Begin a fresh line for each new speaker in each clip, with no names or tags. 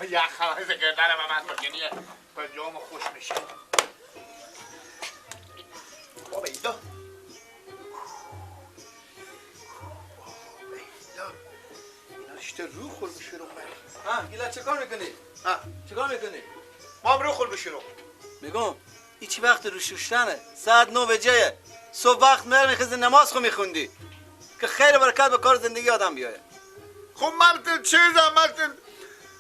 اینا یخ هم گردن من مکنیه پنجام خوش میشه. بابا ایدا اینا شته رو خور بشه رو.
ها گیلا چه کار میکنی؟
ها
چه کار میکنی؟
ما هم رو خور بشه رو.
میگم هیچ وقت رو شوشتنه ساعت 9 بجه صبح وقت میرم میخیزی نماز خو میخوندی که خیر برکت به کار زندگی آدم بیایه.
خب من چیزم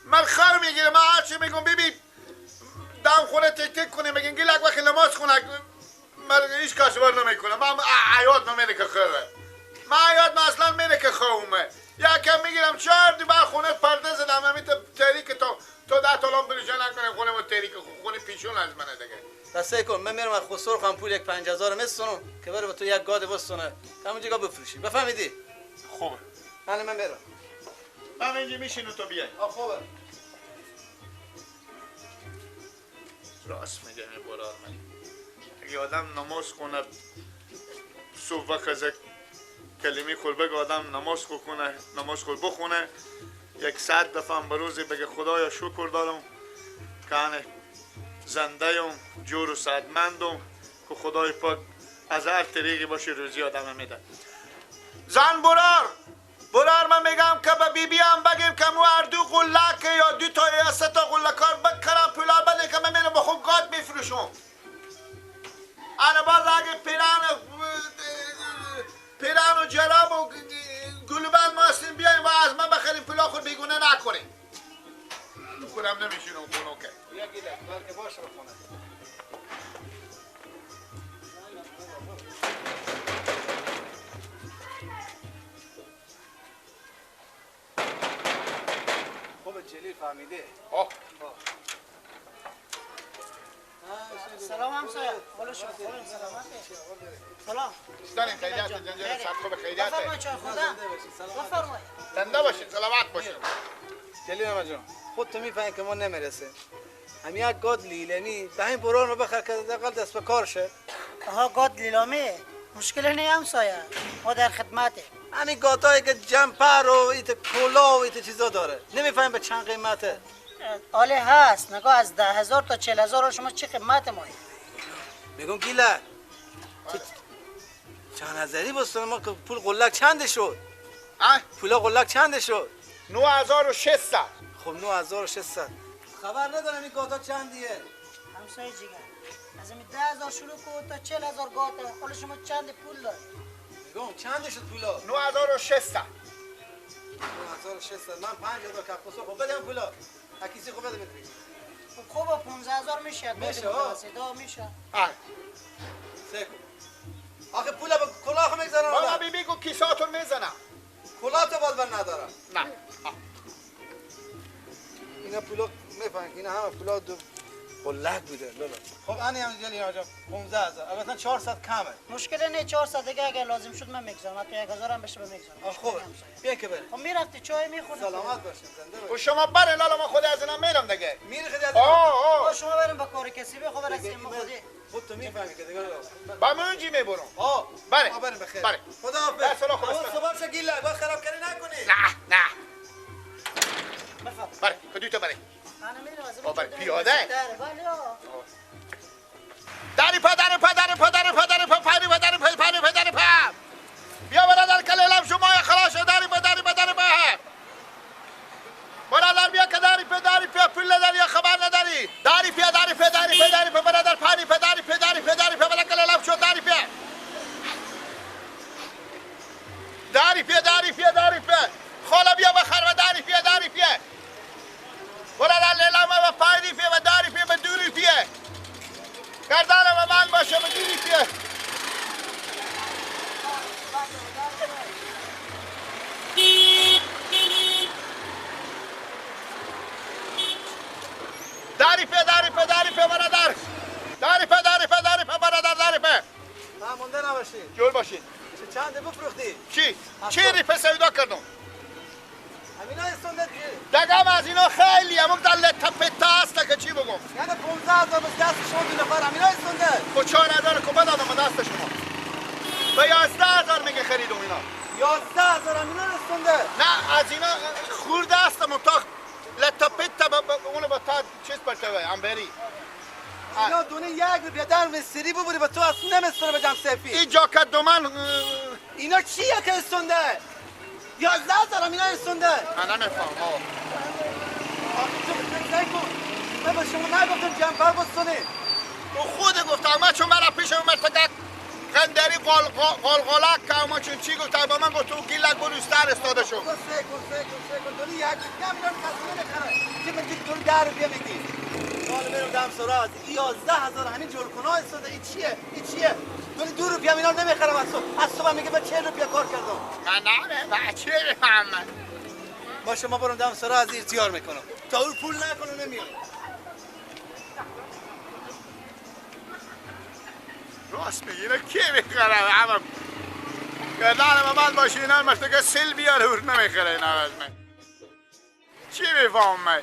من خر میگیرم. من هرچی میگم ببین دم خونه تک تک کنه میگن گیلک وقتی نماز خونه من هیچ کس بر نمیکنم. من عیاد من میره که خره من عیاد من اصلا میره که خومه یکم میگیرم 4 دیوار خونه پرده زدم همین تریک تا 10 تا لامپ روشن نکنه خونه ما تریک خونه پیشون از منه دیگه.
پس کن من میرم از خسرو خان پول یک 5000 میستونم که بره به تو یک گاد بستونه همونجا بفروشی. بفهمیدی؟
خوبه.
من میرم.
من اینجا میشینم تو بیای.
آ خوبه.
راست میگه برار من. اگه آدم نماز خونه صبح وقت از کلمه خور بگه آدم نماز خونه نماز خور بخونه 100 دفعه هم به روزی بگه خدایا شکر دارم که زنده یم جور و صدمندم که خدای پاک از هر طریقی باشه روزی آدم میده. زن برار برار من میگم که به بی بی هم بگیم که مو هر دو قلک یا 2 تا یا 3 تا قلکار بکرم پولار بده که من میرم به خوب گاد میفروشم. انا باز اگه پیران و جراب و گلوبند ما هستیم بیایم و از من بخریم پولا خود بیگونه نکنیم. خودم نمیشینم خونه که
یکی بلکه باشه بخونه. خوب جلیل فهمیده.
آه.
سلام همسایه. حالا شما سلامت. سلام.
استانیم خیریت جنجال صد خوب خیریت.
بفرمایید چای خوردن. بفرمایید.
زنده باشین سلامت باشین.
جلیل احمد جان خودت میفهمی که ما نمیرسه. هم یک گاد لیلامی به این برار ما بخر که حداقل دست به کار شه.
آها گاد لیلامی مشکل نه همسایه ما در خدمته.
همین گادایی که جمپر و ایت کلا و ایت چیزا داره نمیفهمیم به چند قیمته.
آله هست نگاه از 10000 تا 40000 شما چه قیمت مایی؟
میگم گیله چند هزاری بستون ما که پول قلک چند شد؟ پول قلک چند شد؟
9600.
خب 9600 خبر ندارم این گاتا چندیه؟
همسایه جیگر از این 10000 شروع کن تا 40000 گاتا. حالا شما چند پول داری؟
میگم چند شد پولا؟
9600.
9600 من 5000 کف خب بدم پولا. کیسه خوب بده بده.
خب 15000 میشه.
میشه
ها میشه.
آه.
سکو. آخه پولا به کلاه میزنم.
بابا بی بی گو کیساتون میزنم.
کلاه تو باز بر ندارم.
نه.
اینا پولا میفهمن اینا همه پولا دو قلک بوده لالا. خب انی هم جلی آجا 15000 البته 400 کمه.
مشکل نه 400 دیگه اگه لازم شد من میگذارم حتی 1000 هم بشه میگذارم.
خب بیا که بریم.
خب میرفتی چای میخوردی.
سلامت باشین زنده باشین.
خب شما بره لالا من خود از اینا میرم دیگه.
میری خود از اینا.
شما بریم با کار کسی به خبر هستیم ما خودی.
خود تو میفهمی که دیگه
با من اونجی میبرم. بله.
بریم بخیر.
بله.
خدا حافظ.
خدا
صبح شو گیلا با خرابکاری نکنی.
نه نه.
بفرما.
بله کدوم تو بله.
انا میرم از
بله پیاده. داری پا داری پا داری پا داری پا داری پا پاری پا داری پا پاری پا داری پا. بیا برادر کلیلم شما خلاص داری پا داری پا داری پا. برادر بیا که داری پا داری پا پول نداری یا خبر نداری. داری پا داری پا داری پا داری پا برادر پاری پا داری پا داری پا داری پا برادر کلیلم شو داری پا. داری پا داری پا داری پا. خاله بیا بخر و داری پا داری پا. برادر لیلم و پاری پا و داری پا و دوری پا. گردنم من باشه به دوری پا. داری پا داری پا داری پا برادر. داری پا داری پا داری پا برادر داری پا.
نه مونده نباشی.
جور باشید.
چند بفروختی؟
چی؟ چی ریپه سودا کردم؟
همینا استوندت
دگم از اینا خیلی همون در لطه پته هست که چی بگم؟
یعنی 15000 بس دست شما دو نفر همینا استونده.
خب 4000 که دادم دست شما. به 11000 میگه خریدم اینا. 11000 همینا استونده. نه از اینا خورده هستم تا لطه پته انبری.
اینا دونه یک روپیه در مصری ببری با تو اصلا نمیستونه به جمع سفی.
این جاکت دومن
اینا چیه که استونده؟ 11,000 هم اینا استونده.
من نمیفهم.
آخه تو فکر نکن. من به شما نگفتم جنبر بستونه.
تو خود گفتم من چون برا پیش اومد فقط قندری قالقالک که ما چون چی گفت با من گفت تو گیلک بلوستر استاده شد.
سه کن سه کن سه کن دونه یک روپیه هم اینا رو کسی نمیخره. که من دونه 10 روپیه میدی. حالا برم دم سراز 11,000 همین جلکونا استاده. این چیه؟ این چیه؟ دونه 2 روپیه هم اینا رو نمیخرم از صبح. از صبح میگه من 40 روپیه کار کردم.
من نه بچه میفهمم.
باشه ما برم دم سراز ارتیار میکنم. تا اون پول نکنه نمیاد.
راست میگی اینو کی میخره؟ همه گردن من باشه اینا مثل که سیل بیاره اور نمیخره اینا از من. چی میفهمم من؟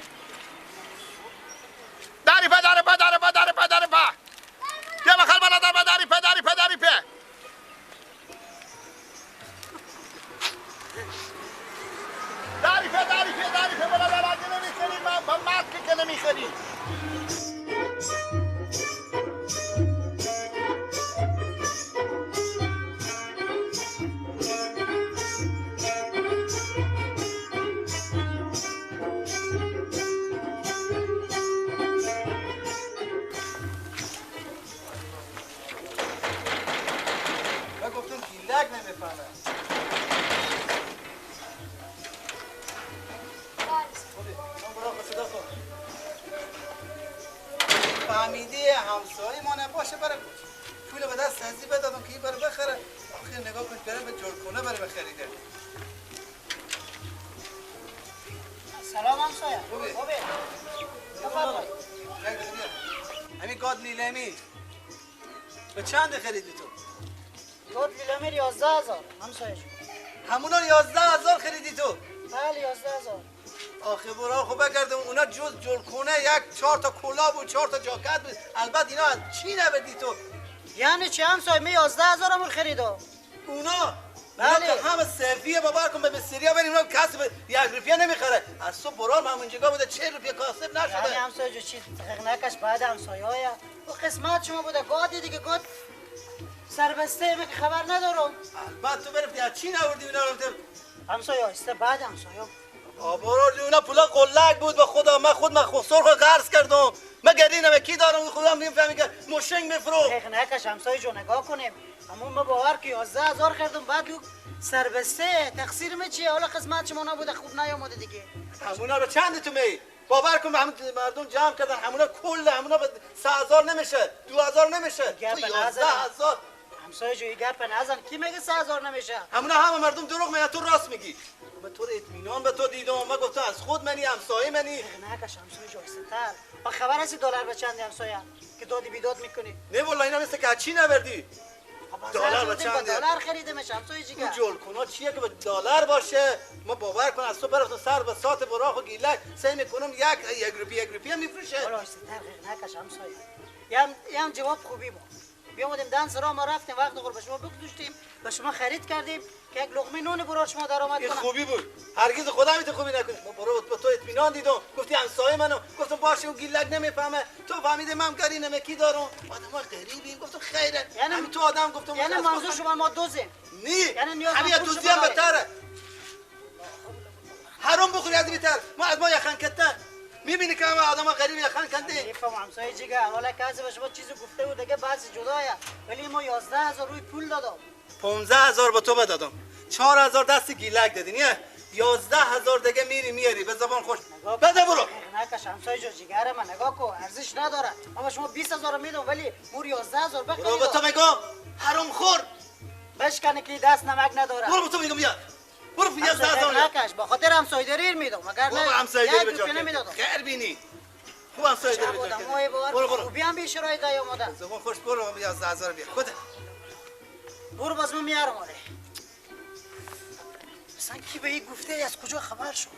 داری پا داری پا داری پا داری پا داری پا بیا بخل بالا دار پا داری پا داری پا داری پا داری پا داری پا داری پا بالا بالا نمیخری من با مرد که نمیخری.
فهمیده همسایه ما نباشه برای پول به دست هزی بدادم که این برای بخره. آخر نگاه کن بره به جلکونه برای بخریده.
سلام همسایه. خوبی؟ خوبی. بفرمایید.
همین گاد لیلمی به چند خریدی تو؟
گاد لیلمی 11,000 همسایه جون.
همونا 11,000 خریدی تو؟
بله 11,000.
آخه برا خب بگردم اونا جز جلکونه یک 4 تا کلاه بود 4 تا جاکت بود. البته اینا از چی نبردی تو؟
یعنی چی همسایه؟ می 11,000 همون خریدم.
اونا؟
بله.
همه سفیه بابا کن به مصریا بریم اونا کسی به 1 روپیه نمیخره. از صبح برام همونجا بوده 40 روپیه کاسب نشده.
یعنی همسایه جو چی دقیق نکش بعد همسایه های و قسمت شما بوده. گادی دیگه گاد سربسته من که خبر ندارم.
البته تو برفتی از چی نبردی اینا رو؟
همسایه آهسته بعد همسایه
آبارو اونا پولا قلک بود به خدا. من خود من خسر خود قرض کردم. من گرینم کی دارم خودم نمیفهمی که مشنگ میفروخت.
دقیق نکش همسایه جو نگاه کنیم. اما ما باور که 11,000 خریدم بعد سربسته تقصیر می چیه؟ حالا قسمت شما نبوده خوب نیامده دیگه.
همونا رو چند تو می باور کن همون مردم جمع کردن همونا کل همونا به 3,000 نمیشه 2,000 نمیشه. تو 11,000
همسایه جو گپ نزن. کی میگه 3,000 نمیشه؟
همونا همه مردم دروغ میگن تو راست میگی. به تو اطمینان به تو دیدم. من گفتم از خود منی همسایه منی.
نکش همسایه جو آهسته‌تر. با خبر هستی دلار به چند همسایه که دادی بیداد میکنی؟
نه والله اینا مثل که چی نبردی؟ دلار به چند؟
دلار خریده میشه همسایه جیگر.
اون جلکونا چیه که به دلار باشه؟ ما باور کن از تو برفتم سر به سات براخ و گیلک سعی میکنم یک روپیه 1 روپیه میفروشه.
حالا آهسته‌تر نکش همسایه. یه هم جواب خوبی بود. بیامدیم دن سرا ما رفتیم وقت خور به شما بگذاشتیم به شما خرید کردیم که یک لقمه نون برار شما درآمد کنه. این
خوبی بود. هرگز خدا میتونه خوبی نکنه. ما برو با تو اطمینان دیدم. گفتی همسایه منو. گفتم باشه اون گیلک نمیفهمه. تو فهمیده من گرینم کی دارم. آدمای غریبیم. گفتم خیره. یعنی تو آدم گفتم
یعنی منظور شما ما دوزیم.
نی.
یعنی نیاز
همین دوزی هم بهتره. حرام بخوری از بهتر. ما از ما یخن کته. میبینی که همه آدم غریب یخن کنده.
میفهم همسایه جیگه. حالا کسی به شما چیزی گفته بود دیگه بعضی جدایه. ولی ما 11,000 روی پول دادم.
15,000 به تو بدادم. 4,000 دست گیلک دادی نه؟ 11,000 دیگه میری میاری به زبان خوش. بده برو.
نکش همسایه جو جیگر من نگاه کو ارزش نداره. اما شما 20,000 میدم ولی مور 11,000 بخرید.
برو به تو میگم حرام خور.
بشکنه که دست نمک نداره.
برو به تو میگم بیا. برو 11,000
نکش با خاطر همسایه داری میدم مگر نه
همسایه داری به جا خیر بینی. خوب همسایه داری به جا.
برو برو. خوبی هم بی شرایط اومدن.
زبان خوش برو 11,000 بیا. خود
برو باز من میارم. آره مثلا کی به این گفته از کجا خبر شد؟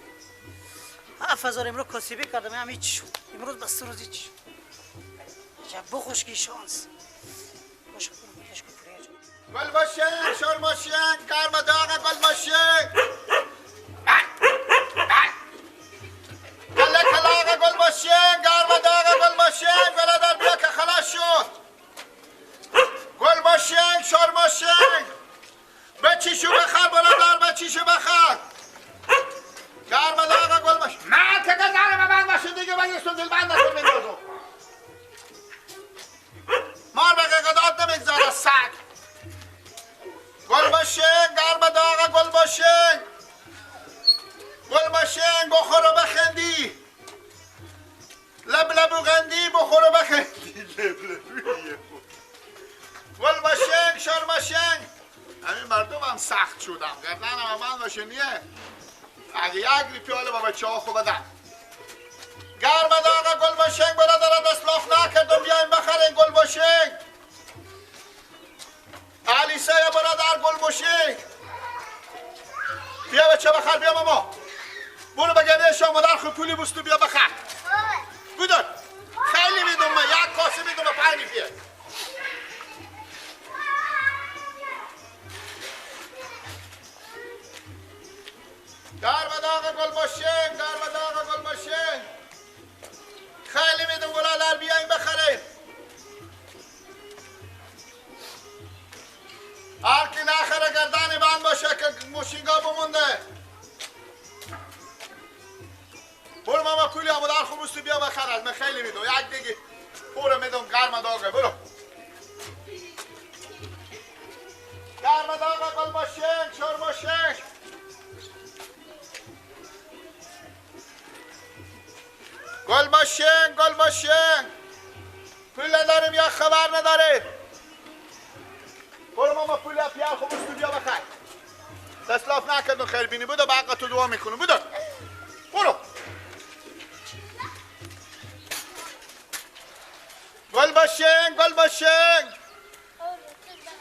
7,000 امروز کاسبی کردم هم هیچ شد. امروز بس روز هیچ شد. عجب بخشکی شانس. باشه برو میش کو پوری.
گل باشه شور باشه گرم داغ گل باشه. کله کلاغ گل باشه گرم داغ گل باشه. بخر. گرم داغ گل باشه. نه که گردن بند باشه دیگه من یه دل بند نکن میندازم. مار بگه قداد نمیگذاره سگ. گل باشه گرم داغ گل باشه. گل باشه بخور و بخندی. لب لبو قندی بخور و بخندی. لب لبویه. گل باشنگ شار باشنگ. همین مردم هم سخت شدم گردنم من باشه نیه. اگه یک پیاله با بچه ها خوب بدن. گرم داغ گل باشنگ برادر دست لاف نکردم بیایم بخرین گل باشنگ. علیسه برادر گل باشنگ. بیا بچه بخر بیا ماما. برو بگه شما مادر خود پولی بستو بیا بخر. بودن خیلی میدونم من یک کاسه میدونم 5 روپیه. گرم داغ گل باشین گرم داغ گل باشین. خیلی میدونم برادر بیاین بخرین. هر کی نخره گردن بند باشه که موشینگا بمونده. برو ماما پولی هم در خوب بیا بخر از من خیلی میدونم یک دیگه برو میدونم گرم داغه برو. گرم داغه گل باشین شور باشین. گل باشین گل باشین. پول نداریم یا خبر نداریم. برو ماما پول پیار خوب بیا بخر. دستلاف نکردم خیر بینی بودو به تو دعا میکنم بودو برو. گل باشین گل باشین.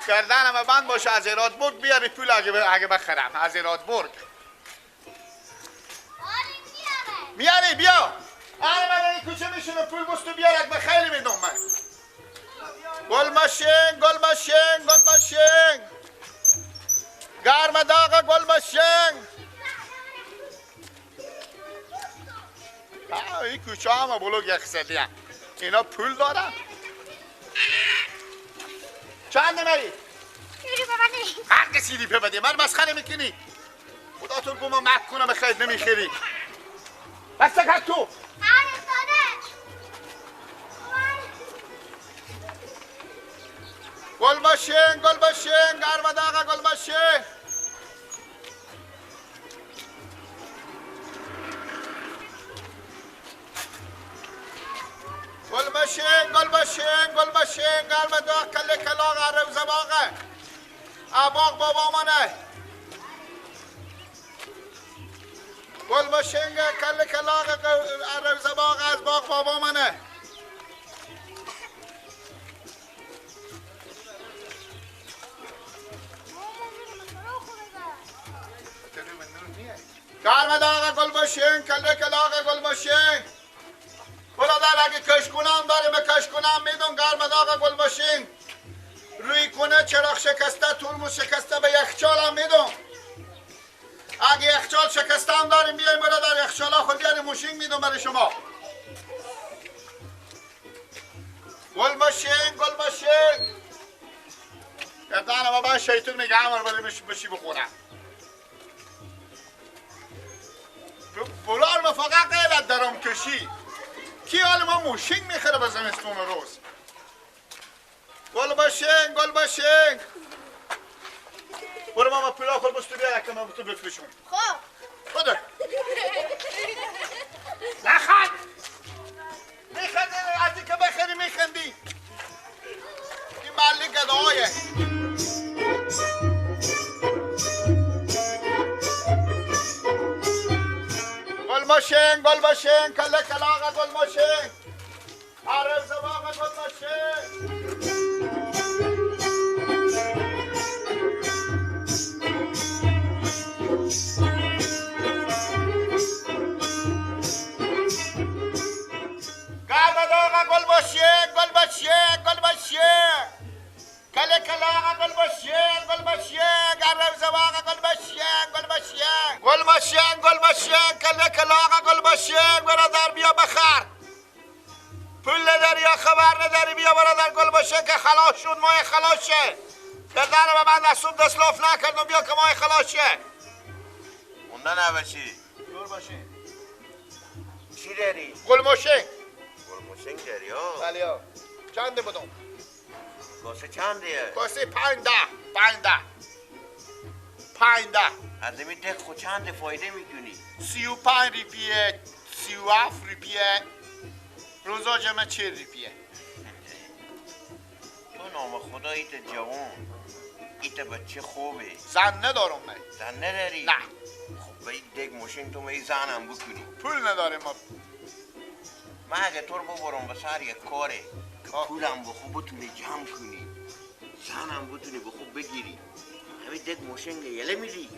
گردنم بند باشه از ایرادبرگ بیاری پول اگه بخرم از ایرادبرگ. میاری بیا. آره من این کوچه میشینم پول بستو بیار اگه خیلی میدم من. گل ماشین گل ماشین گل ماشین. گرم داغ گل ماشین. این کوچه همه بلوک یخ زدی. اینا پول دارن. چند نمری؟ هر کسی ریپه بده من مسخره میکنی. خدا تو گم مک کنم خرید نمیخری. بس تو. گل باشین گل باشین گرم داغ گل باشین. گل باشین گل باشین گل باشین گرم داغ کله کلاغ روزه باغه اباغ بابا منه. گل باشین کله کلاغ روزه باغ از باغ بابا منه. گرم داغ گل باشین کله کلاغ گل باشین. برادر اگه کشکنم داره به کشکنم میدون گرم داغ گل باشین. روی کنه چراغ شکسته ترمز شکسته به یخچالم میدون. اگه یخچال شکسته هم داریم بیایم برادر یخچال ها خود بیاریم موشین میدون برای شما. گل باشین گل باشین. گردن بابا شیطون میگه همون رو بشی بخورم. بولار مفاقه غیرت درام کشی. کی حال ما موشین میخره به زمستون روز. گل باشین گل باشین. برو ماما پولا خود بستو بیار که من تو بفروشم.
خب
بده. نخند میخندی از اینکه بخری میخندی. این محلی گدایه. گل باشین گل باشین کله کلاغ گل باشین. عرب زباغ گل باشین. گرم داغ گل باشین گل باشین گل باشین. کله کلاغ گل باشین گل باشین. عرب زباغ گل باشین گل باشین. گل باشین گل باشین کله کلاغ گل باشین. برادر بیا بخر. پول نداری یا خبر نداری بیا برادر گل باشه که خلاص شد ماه خلاص شه. گردن به من دستوب دستلاف نکردم بیا که ماه خلاص شه.
زنده نباشی.
دور باشین.
چی داری؟
گلموشنگ.
گلموشنگ داری ها؟
بله ها. چنده بدم؟
کاسه چنده؟
کاسه 5 ده. 5 ده. 5 ده.
از این دک خود چند فایده میکنی؟
35 روپیه، 37 روپیه، روزا جمع 40 روپیه.
تو نام خدا ایت جوان، ایت بچه خوبه.
زن ندارم من.
زن نداری؟
نه.
خب به این دک ماشین تو می زنم بکنی.
پول ندارم ما.
من اگه تو رو ببرم به سر یک کاره که پولم به خوب بتونی جمع کنی، زنم بتونی به خوب بگیری، همین دک ماشین یله میدی.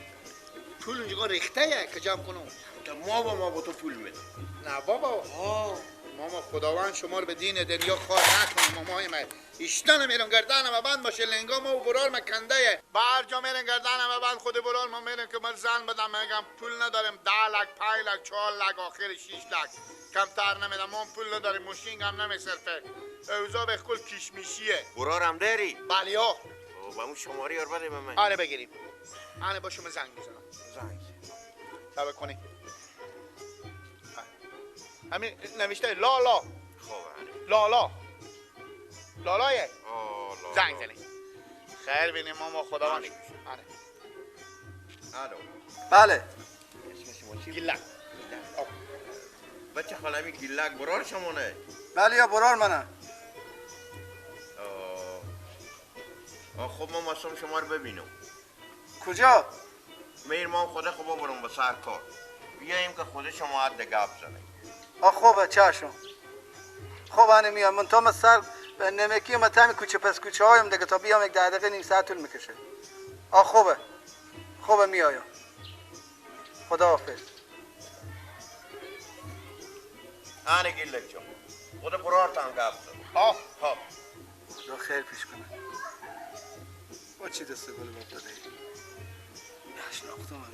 پول اونجا ریخته که جمع کنم.
ما با تو پول میده.
نه بابا. ماما خداوند شما رو به دین دنیا خار نکنه. مامای من ایشتن میرم گردنم بند باشه، لنگام و برار من کنده. برجا میرم گردنم بند خود برار ما میرم که من زن بدم، میگم پول ندارم، 10 لک 5 لک 4 لک آخر 6 لک کمتر نمیدم. ما پول نداریم، ماشین هم نمیصرفه، اوضاع به کل کشمیشیه.
برارم داری؟
بله ها.
با اون شماره یار بده به من.
آره بگیریم. آره با شما زنگ میزنم.
زنگ
صبر کنی. همین نوشته لالا.
خب
لالا لالایه.
زنگ
زنی. خیر بینیم ماما خداوند. آره.
الو.
بله.
اسم شما چی؟
گیلک.
بچه خالمی گیلک برار شمانه؟
بله یا برار منه.
خب ما ماستم شما رو ببینم.
کجا؟
میر ما خدا خب برم به سر کار. بیاییم که خود شما حد گپ زنیم.
خوبه چشم. خوب هنه میام من تا سر نمکی ما تمی کوچه پس کوچه هایم دیگه، تا بیام یک 10 دقیقه نیم ساعت طول میکشه. خوبه خوبه میایم. خدا حافظ.
آنه گیلک جان خدا برارتان گپ زن.
ها
خدا خیر پیش کنه. با چی دست گل باب داده ای؟ نشناختم.